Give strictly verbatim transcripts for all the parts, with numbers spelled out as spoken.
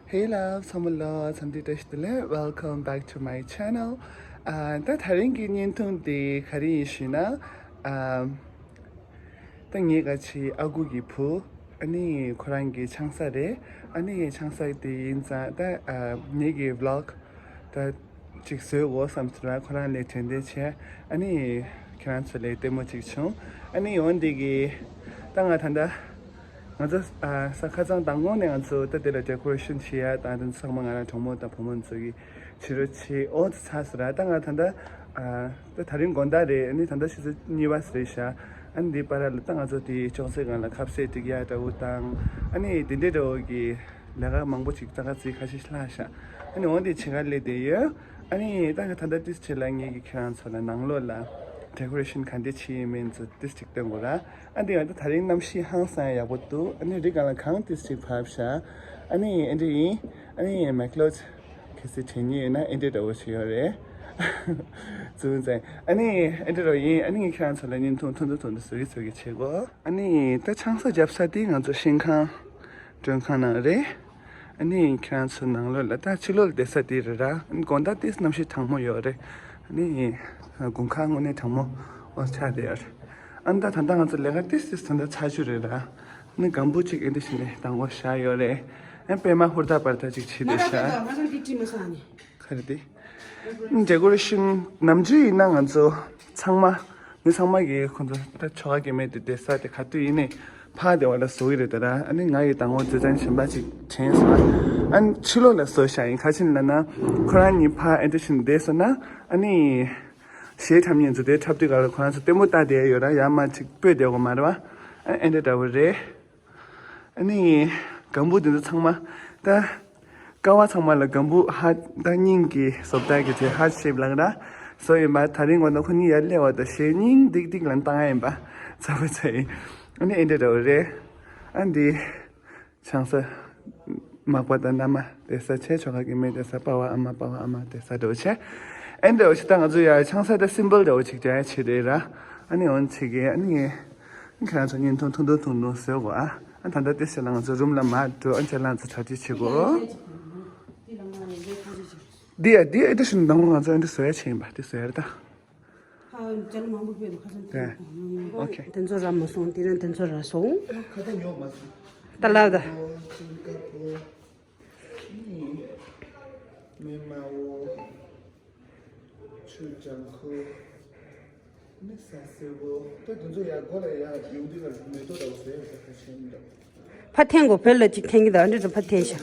Hey love, ཚང་མ་ལ་འཚམས་འདྲི་བཀྲ་ཤིས་བདེ་ལེགས། Welcome back to my channel. ཨ་ད་དེ་རིང་གི་བརྙན་ཐུང་དེ་ག་རེ་ཡིན་ཞུས་ན། ཨ་ད་ངའི་ག་ཅི་ཨ་ཁུ་གི་བུ། ཨ་ནི་ཁོ་རང་གི་ཆང་ས་རེད། ཨ་ནི་ཆང་ས་དེ་ཡིན་ཙང་ད་ཨ་ངེད་ཀྱི་vlog ད་ཅིག་བཟོས་འོ་བསམ་ཟེར་བ་ཁོ་རང་ལས་དྲན་དེ་བྱས། ཨ་ནི་ཁྱེད་རང་ཚོ་ལས་ལྟད་མོ་ཅིག་བྱུང་། ཨ་ནི་འོན་ཏེ་གི་ད་ང་ད་ལྟ་ང་ཚོ་ཨ་ས་ཁ་སང་མདང་དགོང་ནས་ང་ཚོ་ད་དེ་ལ་decoration་བྱེད་ཡ་དང་དེ་ཚང་མ་ང་རང་གྲོགས་མོ་དང་བུ་མོ་ཚོ་གི་བྱེད་རོགས་བྱེད་འོ་ཚ་ཚ་ཟེར་ར། ད་ང་ད་ལྟ་ཨ་ད་དེ་རིང་དགོང་དག་རེད། ཨ་ནི་ད་ལྟ་ཆུ་ཚོད་གཉིས་པ་ཟེར་ཤག་ཨ་ནི་འདི་བར་ལ་ད་ང་ཚོ་དེ་ཅོག་ཙེ་སྒང་ལ་ཁ་ཟས་སྒྲིག་ཡ་འདྲ་བོ་དང་། ཨ་ནི་དེ་འདྲའི་འདྲ་བོ་གི་ལས་ཀ་མང་པོ་ཅིག་ཙག་ཙིག་ཁ་ཤས་ལྷག་ཤག་ཨ་ནི་འོ་དེ་བྱེད་ག་སླེབས་བསྡད་ཡོད། ཨ་ནི་ད་ད་ལྟ་ཏིས་བྱེད་ལ་ངེད་ཀྱི་ཁྱེད་རང་ཚོ་ལ་ནང་ལོགས་ལ་decoration་ག་འདྲ་བྱེད་ཡིན་མིན་ཚོ་ཏིས་ཅིག་སྟོན་དགོས་ར། ཨ་འདི་ཡང་ད་དེ་རིང་གནམ་གཤིས་ཧང་སང་ཡག་པོ་འདུག་ཨ་ནི་རི་སྒང་ལ་གངས་ཏིས་ཅིག་བབས་ཤག་ཨ་ནི་ཨེ་འདྲ་ཡིན། ཨ་ནི་མེག་ལོ་གལ་སྲིད་དྲན་ཉེ་ཡོད་ན་ཨེ་འདྲ་འདྲ་བོ་ཞིག་ཡོད་རེད། ཙུ་ཙེ། ཨ་ནི་ཨེ་འདྲ་རོ་ཡིན། ཨ་ནི་ངས་ཁྱེད་རང་ཚོ་ལ་བརྙན་ཐུང་ཐུང་ཐུང་ཐུང་ཐུང་བཟོ་གི་བཟོ་གི་བྱེད་གོ་ཨ་ནི་ད་ཆང་ས་བརྒྱབ་ས་དེ་ང་ཚོ་ཤིང་ཁང་མགྲོན་ཁང་ནང་རེད། ཨ་ནི་ཁྱེད་རང་ཚོ་ནང་ལོགས་ལ་ད་ཕྱི་ལོགས་ལ་བསྡད་ས་དེ་རེད་ར། ཨ་ནི་དགོང་དག་དེ་གནམ་གཤིས་གྲང་མོ་ཡོད་རེད། ཨ་ནི་དགུན་ཁ་དངོས་གནས་གྲང་མོ་འོ་ཆགས་བསྡད་ཡོད་རེད། ཨ་ནི་ད་ད་ལྟ་ང་ཚོ་ལས་ཀ་ཏིས་ཏིས་ད་ལྟ་ཚར་རྒྱུ་རེད་ར། ཨ་ནི་སྒམ་པོ་གཅིག་ཨེ་འདྲ་བྱས་ནས་དང་པོ་བཞག་ཡོད་རེད། ཨ་ནི་པད་མ་ཧུར་ཐག་པར་ཐག་ཅིག་བྱས་བསྡད་ཤག་ང་ཚོ་འདི་བྲིས་མ་སོང་ཨ་ནི། ག་རེ་དེ། decoration་ནམ་རྒྱུན་ཡིན་ན་ང་ཚོ་ཚང་མ་མི་ཚང་མ་གིས་ཁོང་ཚོ་ད་ཆོ་ག་གེ་མེད་དེ་བསྡད་ས་དེ་ག་དུས་ཡིན་ནའི་ཕར་བསྡད་པ་ལ་བཟོ་གི་རེད་ད་ར། ཨ་ནི་ང་ཡི་དང་པོ་རྩེད་ཐང་གཞན་པ་ཅིག་དྲན་སོང་། ཨ་ནི་ཕྱི་ལོགས་ལ་བཟོ་ཤག་ཡིན་ག་ཅི་ལབ་ན་ཁོ་རང་གཉིས་ཕར་ཨེ་འདྲ་བྱས་ནས་བསྡད་སོང་ན་ཨ་ནི་གཞས་འཁྲབ་མཁན་ཚོ་དེ་འཁྲབ་དུས་ག་ལ་ཁོ་རང་ཚོ་ལྟད་མོ་ལྟ་བསྡད་ཡོད་ར། ཡར་མར་ཅིག་སྤོས་བསྡད་དགོས་མ་རེད་བ། ཨ་ཨེ་འདྲ་འདྲ་བོ་རེད། ཨ་ནི་སྒམ་པོ་དེ་ཚོ་ཚང་མ་ད་ཀ་བ་ཚང་མ་ལ་སྒམ་པོ་ཧ་ད་སྙིང་གི་བཟོ་ལྟ་གི་དེ་heart shape་ལབ་ར། བཟོ་ཡིན་པ་དེ་རིང་འོ་ན་ཁོ་གཉིས་ཡར་སླེབས་པ་དང་གཞས་སྙིང་ཏིག་ཏིག་ལ་བཏང་ཡ་ཡིན་པ་ཚ་བ་ཚ་ཡིན། ཨ་ནི་ཨེ་འདྲ་འདྲ་བོ་རེད། ཨ་འདི་ཆང་ས་མག་པ་དང་མནའ་མ་བསྡད་ས་བྱས། ཆོ་ག་གེ་མེད་བསྡད་ས། པ་ཕ་ཨ་མ་པ་ཕ་ཨ་མ་བསྡད་ས་འདྲ་བོ་བྱས། ཨེ་འདྲ་བོ་བྱས་ད་ང་ཚོ་ཡ་ཆང་ས་ད་simple་འདྲ་བོ་ཅིག་རྒྱག་ཡ་བྱེད་རེད་ར། ཨ་ནི་འོན་ཆེ་གི་ཨ་ནི་ངས་ཁྱེད་རང་ཚོ་བརྙན་ཐུང་ཐུང་ཐུང་ཐུང་ཐུང་བཟོས་གོ་ཨ། ཨ་ད་ལྟ་དེ་ཟེར་ལ་ང་ཚོ་རུམ་ལ་མར་འགྲོ། ཨ་ཁྱེད་རང་ཚོ་གྲ་སྒྲིག་བྱེད་གོ་འདི་ཡ་འདི་ཨེ་འདྲ་ཞིག་འདང་ང་ཚོ་ཨེ་འདྲ་བཟོ་ཡ་བྱེད་ཡིན་པ་དེ་བཟོ་ཡ་རེད་ད། ཨ་ཇལ་མང་པོ་སྤོས་ལ་ཁ་སང་དེ། ཨོ་ཁེ། དེ་ཚོ་ར་མ་སོང་དེ་རིང་དེ་ཚོ་ར་སོང་། ཁ་ད་ཉོ་མ་སོང་། ད་ལབ་ད། མི་མ་འོ། ཆུ་ལྗང་ཁུ། མི་ས་སེར་པོ། ད་དེ་ཚོ་ཡར་སྒོ་ལ་ཡར་ཡོང་དུས་ལ་མེ་ཏོག་འདྲ་བོ་བཟོས་ཡོད་ས་ཁ་ཤས་མི་འདུག་ཕ་འཐེན་གོ་བོད་ལ་ཅིག་འཐེན་གི་ད་འདྲ་ཚོ་ཕ་འཐེན་ཤག་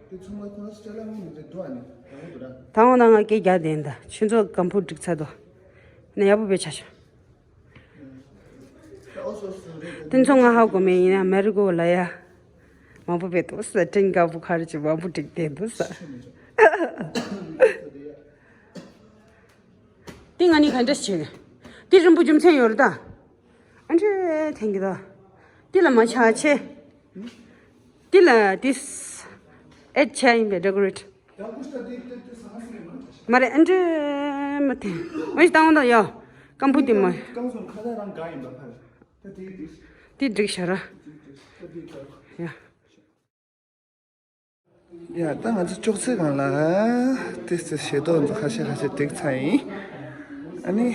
དེ་ཚོ་མ་ཁོ་ན་སྤྲེལ་ལ་མི་མི་འདུག་ཨ་ནི་དང་པོ་འདུག་ད། དང་པོ་ན་ང་སྐད་རྒྱག་དེ་ཡིན་ད་ཁྱོད་ཚོ་སྒམ་པོ་སྒྲིག་ཚར་དོ། ནས་ཡག་པོ་བེད་ཆ་ཤོག་དེ་ཚོ་ང་ཧ་གོ་མེད་ཡིན་ན་མེ་རི་གོ་ལ་ཡ། མང་པོ་བེད་འདུག་ས་སྤྲིན་དཀར་པོ་ཁ་རི་ཅིག་མང་པོ་སྒྲིག་བསྡད་འདུག་ས། དེ་ང་ནི་ག་འདྲ་ཞིག་དེ་རིན་པོ་རྒྱུ་མཚན་ཡོད་རེད་ད། ཨ་འདྲ་འཐེན་གི་ད། དེ་ལ་མ་ཆག་ཆེ། དེ་ལ་དེ་ཨེ་ཆ་ཡིན་པའི་decorate། མ་རེད་ཨ་འདྲ་མ་འཐེན། འོན་ཞིག་བཏང་བ་དང་ཡ། སྐམ་པོ་དེ་མ། དེ་འགྲིག་ཤག་ར། ཡ། ཡ་ད་ང་ཚོ་ཅོག་ཙེ་སྒང་ལ་ཏིས་ཏིས་ཞལ་ཏོག་ཚོ་ཁ་ཤས་ཁ་ཤས་བསྒྲིགས་ཚར་ཡིན། ཨ་ནི་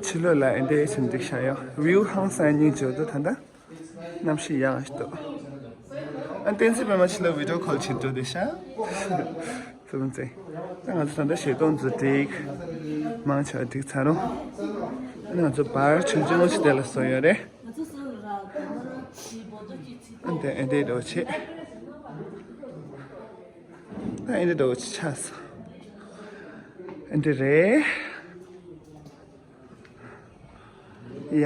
ཕྱི་ལོགས་ལ་ཨེ་འདྲ་ཞིག་བསྒྲིགས་ཤག་ཡ། view་ཧང་སང་སྙིང་རྗེ་པོ་འདུག་ད་ལྟ། གནམ་གཤིས་ཡག་ཞིག་འདུག་ཨ་བསྟན་འཛིན་པད་མ་ཕྱི་ལ་video call་བྱེད་འགྲོ་བསྡད་ཤག་ཙུམ་ཙེ། ད་ང་ཚོ་ད་ལྟ་ཞལ་ཏོག་ཚོ་བསྒྲིགས། མང་ཆེ་བ་བསྒྲིགས་ཚར་རོ། ཨ་ནི་ང་ཚོ་བར་ཆུང་ཆུང་ཞིག་དེ་ལ་བཟོ་ཡོད་རེད། ཨ་འདི་ཨེ་འདྲ་འདྲ་བོ་བྱེད། ཨ་ཨེ་འདྲ་འདྲ་བོ་ཆགས་སོང་། ཨེ་འདྲ་རེད། ཡ།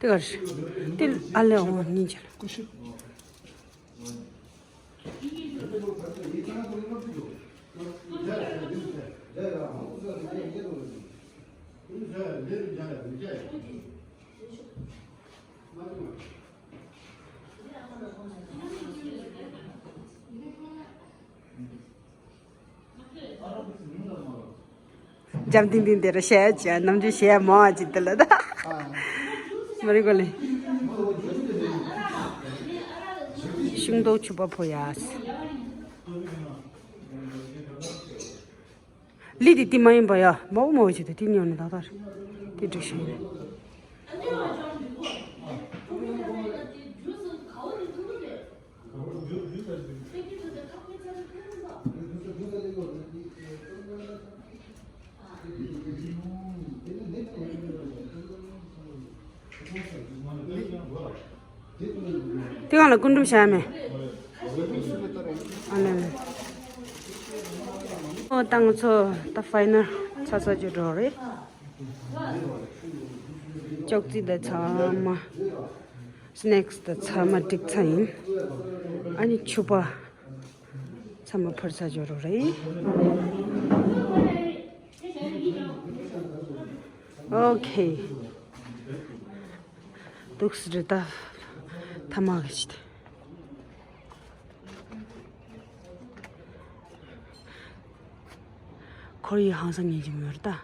དེ་གར་དེ་ཨ་ལེ་འོང་ཉིན་ཆར། འཇམ་ཐིང་ཐིང་དེ་ར་བཤད་ཡ་ཅི་ནམ་རྒྱུན་བཤད་ཡ་མང་བ་ཅིག་དེ་ལ་ད། མ་རི་གོ་ལེ། ཤིང་ཏོག་ཕྱུ་པ་ཕོ་ཡ། ལི་དེ་དེ་མ་ཡིན་པ་ཡ། མ་འོ་མ་འོ་ཅིག་དེ་དེ་ཉོ་ནས་ད་ད་རེད། དེ་འགྲིག་ཤིང་རེད། དེ་གང་ལ་སྐུ་འགྲུབ་བྱ་མེད། ཨ་ལེ་ལེ། ཨོ་ད་ང་ཚོ་ད་ཕའི་ནལ་ཚར་ཚར་གྱི་འགྲོ་རེད། ཅོག་ཙེ་དང་ཚང་མ། སི་ནེག་སི་དང་ཚང་མ་སྒྲིག་ཚར་ཡིན། ཨ་ནི་ཕྱུ་པ་ཚང་མ་ཕར་ཚར་འཇོག་རོགས་རེད། ཨོ་ཁེ། འདུག་སེ་རེད་ད། ཐ་མག་གི་ཆེད། ཁོར་ཡུག་ཧང་སང་ཉན་གྱི་མོད་ད།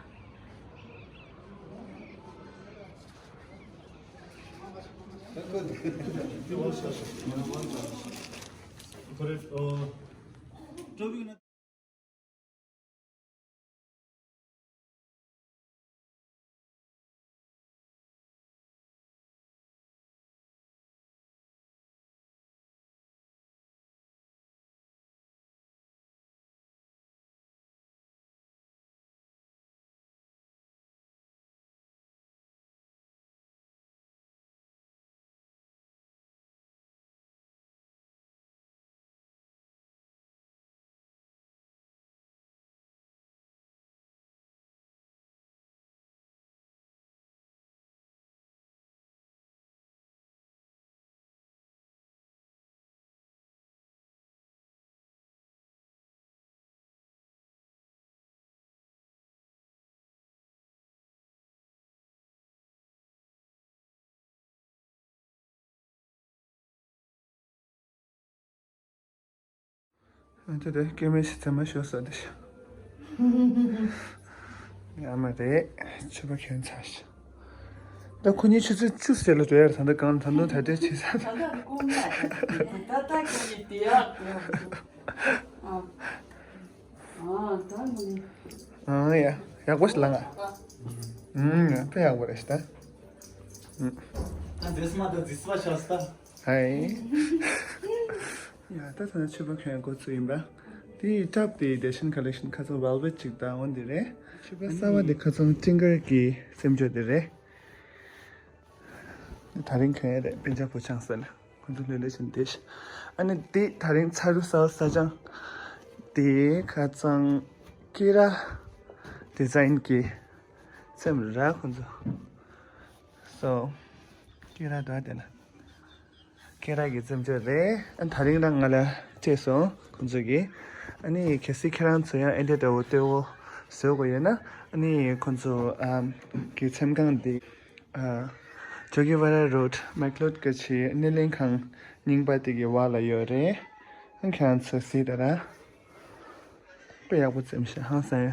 ཨ་ཅེ་དེ་སྐྱེ་དམན་ཞིག་མཚན་མ་ཞོག་ས་དེ་ཤ། ཡ་མ་རེད། ཕྱུ་པ་གྱོན་ཚར་ཤག་ད་ཁོ་གཉིས་ཆུ་ཚོད་བཅུ་ཟེར་ལ་འགྲོ་ཡ་རེད། ད་ལྟ་གང་ད་དུང་ད་ལྟའི་བྱེད་ས་རེད། ད་ལྟ་ཁོ་གཉིས་དེ་ཡག་ཨ་ཨ་ད་ནི་ཨ་ཡ་ཡག་པོ་ཞིག་ལངས་ཨ། ཨུམ་དཔེ་ཡག་པོ་རེད་ཤག་ད། ཨུམ། ཨ་འདྲེས་མ་ད་འཛིས་པ་ཆགས་ས། ཧའི། ཡ་ད་ད་ཕྱུ་པ་གྱོན་འགོ་ཚུགས་ཡིན་པ། དེའི་ཊོབ་དེ་ཌེ་ཤན་ཁ་ལེག་ཤན་ཁ་ཚང་ཝེལ་ཝེཊ་ཅིག་དང་འོ་འདི་རེད། ཕྱུ་པ་གསར་པ་དེ་ཁ་ཚང་ཊིང་ཀར་གྱི་སེམས་སྦྱོར་དེ་རེད། དེ་ད་རིང་གྱོན་ཡ་རེད། སྤུན་ཀྱག་བུ་ཆུང་ས་ལ་ཁོང་ཚོ་ལྷོད་ལྷོད་བྱས་ནས་བསྡད་ཤག་ཨ་ནི་དེ་ད་རིང་ཚ་རུ་ས་ས་ཅང་དེ་ཁ་ཚང་ཀི་ར་ཌི་ཛའིན་གྱི་སེམས་ར་ཁོང་ཚོ། སོ། ཁྱེད་རང་འདྲ་དེ་ན། ཁྱེད་རང་གི་བཙན་བྱོལ་རེད། ཨ་ད་རིང་རང་ང་ལ་སྤྲད་སོང་ཁོང་ཚོ་གིས། ཨ་ནི་གལ་སྲིད་ཁྱེད་རང་ཚོ་ཡང་ཨེ་འདྲ་འདྲ་བོ་ལྟོ་གོས་བཟོ་དགོས་ཡོད་ན། ཨ་ནི་ཁོང་ཚོ་ཨམ་གི་འཚེམ་ཁང་འདི་ཨ་ཇོ་གི་ཝ་ར་རོཌ་མེག་ལོཌ་གི་ཆེད་སྣེ་ལེན་ཁང་རྙིང་པ་དེ་གི་བར་ལ་ཡོད་རེད། ཨ་ཁྱེད་རང་ཚོ་གཟིགས་དང་ར། དཔེ་ཡག་པོ་བཙེམས་ཤག་ཧང་སང་ཡ།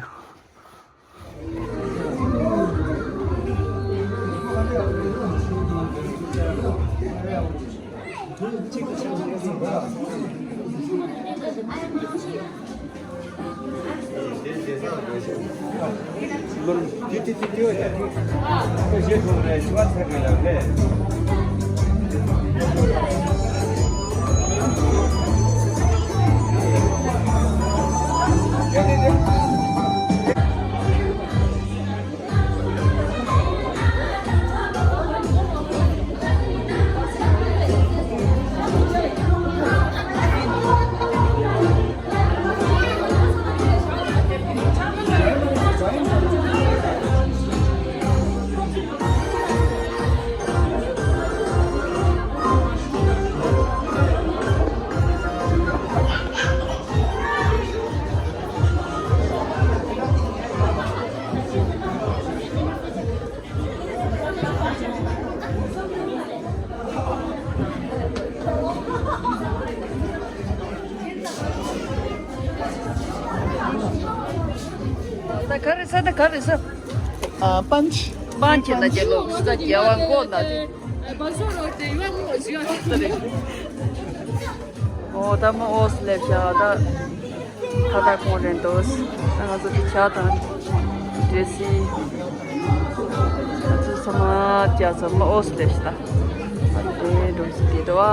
ག་རེ་ཟ་ད་ག་རེ་ཟ། ཨ། པན་ཆི། པན་ཆི་ན་རྒྱལ་ལོ་ས་རྒྱལ་བ་མགོ་ན་དེ། ཨོ་ད་མ་ཨོ་སི་ལེབ་ཤ་ད། ད་ད་ཁོང་རེད་འདུག་ད་ང་ཚོ་དེ་ཇ་དང་འབྲས་སིལ། ང་ཚོ་ཚང་མ་ཇ་ཚང་མ་ཨོ་སི་ལེབ་ཤ་ད། ཨ་དེ་འགྲོ་སི་དེ་འདུག་ཨ།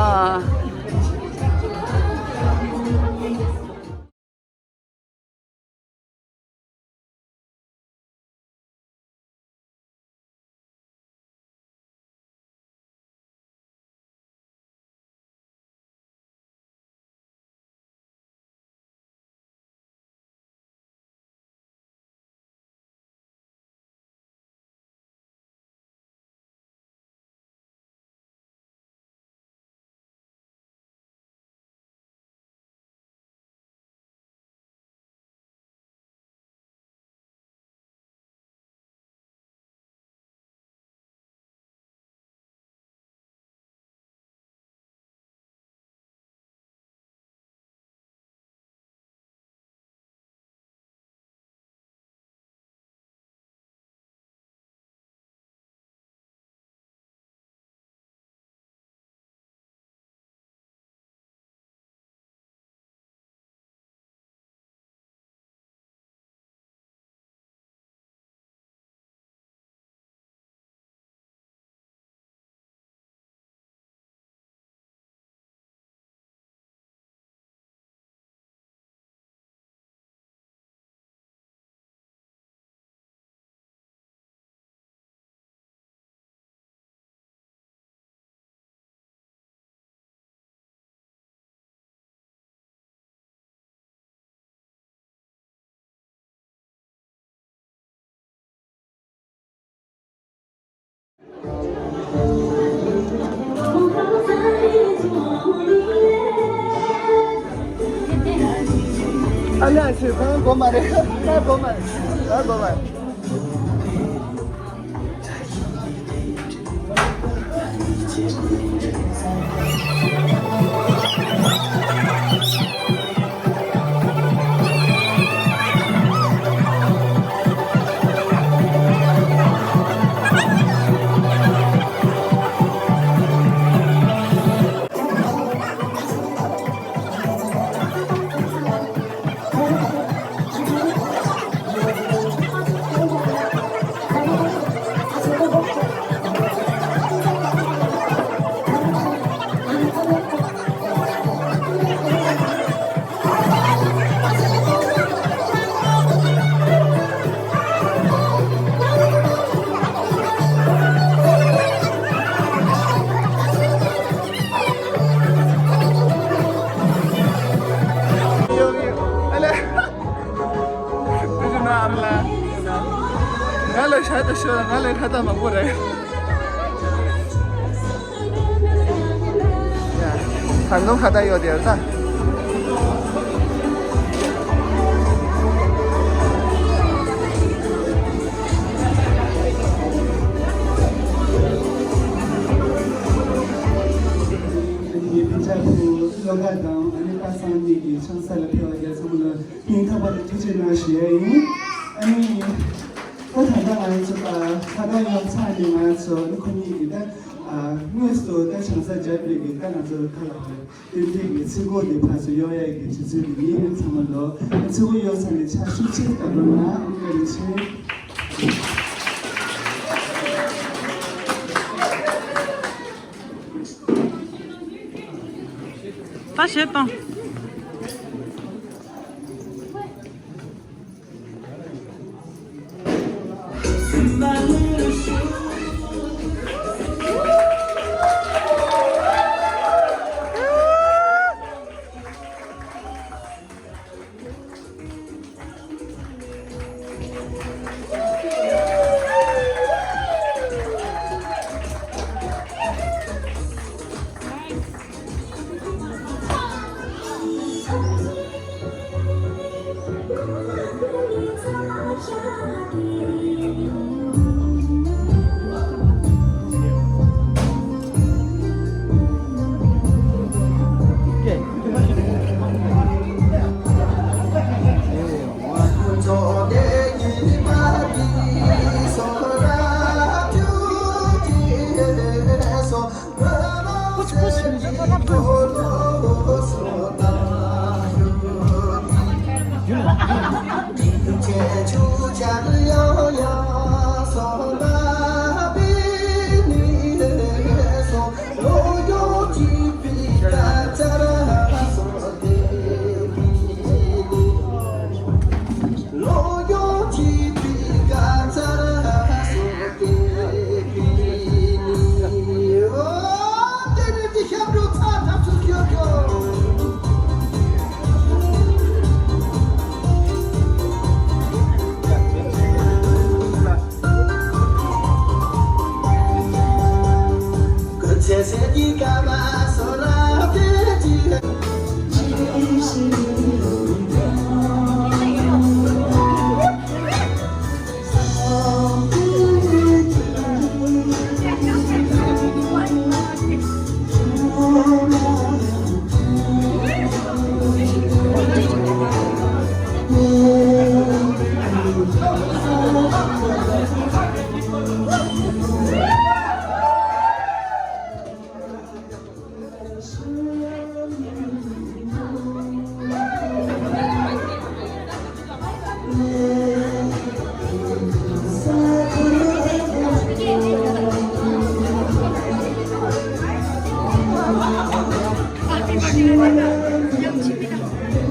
ཨ་ལ་ཞིག་ཁང་སྒོ་མ་རེད། ད་སྒོ་མ་རེད། ད་སྒོ་མ་རེད། ང་ལ་ཤ་ད་ཤོད། ང་ལ་ཁ་ཏ་མང་པོ་རེད། ད་དུང་ཁ་ཏ་ཡོད་དེ་ད། ཉེ་ཕན་ཆ་བོ་བློ་དགའ་དང་ཨ་ནེ་པ་སངས་གཉིས་ཀྱི་ཆང་ས་ལ་ཕེབས་པ་རྒྱལ་ཚང་མ་ལ་སྙིང་ཐག་པ་ནས་ཐུགས་རྗེ་གནང་ཞུ་ཡ་ཡིན། ཨ་ནི་ད་ད་ལྟ་ང་ཚོ་ད་ད་ཡོང་ཚར་ནས་ང་ཚོ་ཨ་ནི་ཁོ་གཉིས་ཀྱི་ད་དངོས་སུ་ད་ཆང་ས་རྒྱབ་པའི་གི་ད་ང་ཚོ་ཁ་ལ་ཧོ་ཏན་ཏན་གི་ཚིག་གོ་དེ་ཕར་ཚུར་གཡོ་ཡ་གི་དུས་ཚོད་དེ་ཡིན། ཚང་མ་ལོ་ཚིག་གོ་གཡོ་ཚར་ནས་ཕྱག་ཤུགས་ཆེ་བཏབ་རོགས་གནང་། བཀའ་དྲིན་ཆེ། ད་བྱེད་དང་།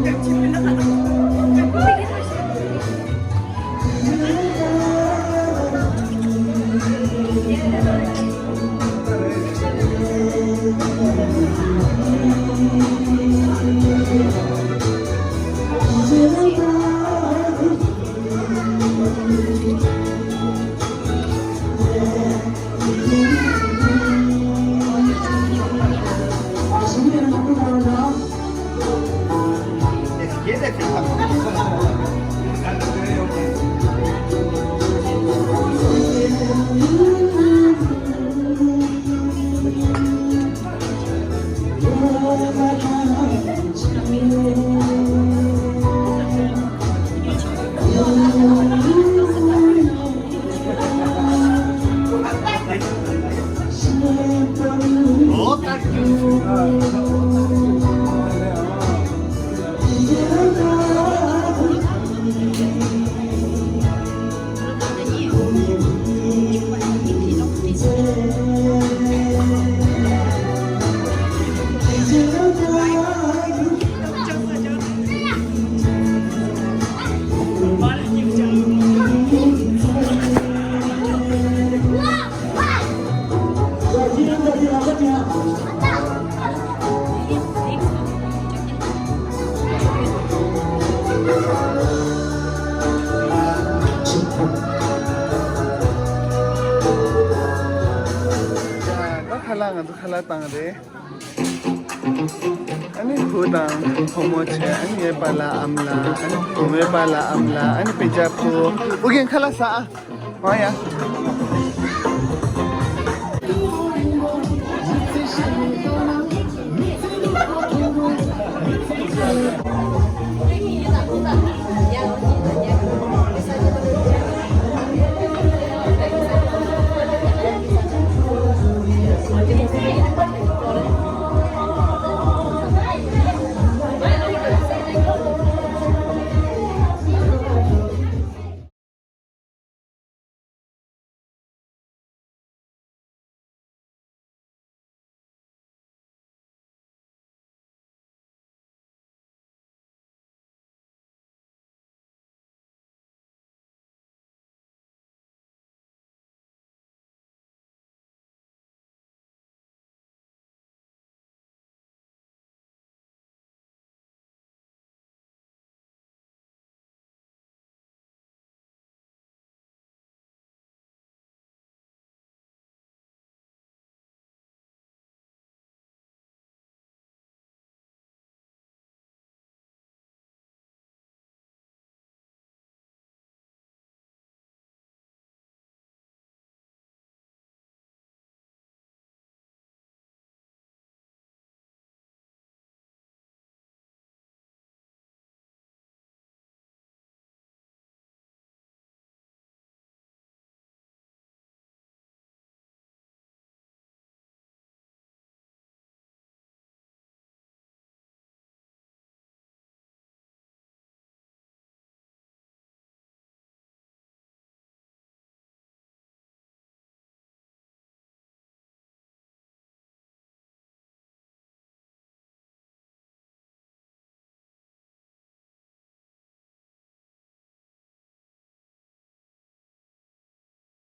ད་ཁ་ལག་ང་ཚོ་ཁ་ལག་བཏང་རེད། ཨ་ནི་བུ་དང་བུ་མོ་བྱས། ཨ་ནི་ངའི་པཱ་ལགས་ཨ་མ་ལགས། ཨ་ནི་བུ་མོའི་པཱ་ལགས་ཨ་མ་ལགས། ཨ་ནི་སྤུན་ཀྱག་བུ། ཨོ་རྒྱན་ཁ་ལག་ཟ་ཨ། འོ་ཡ།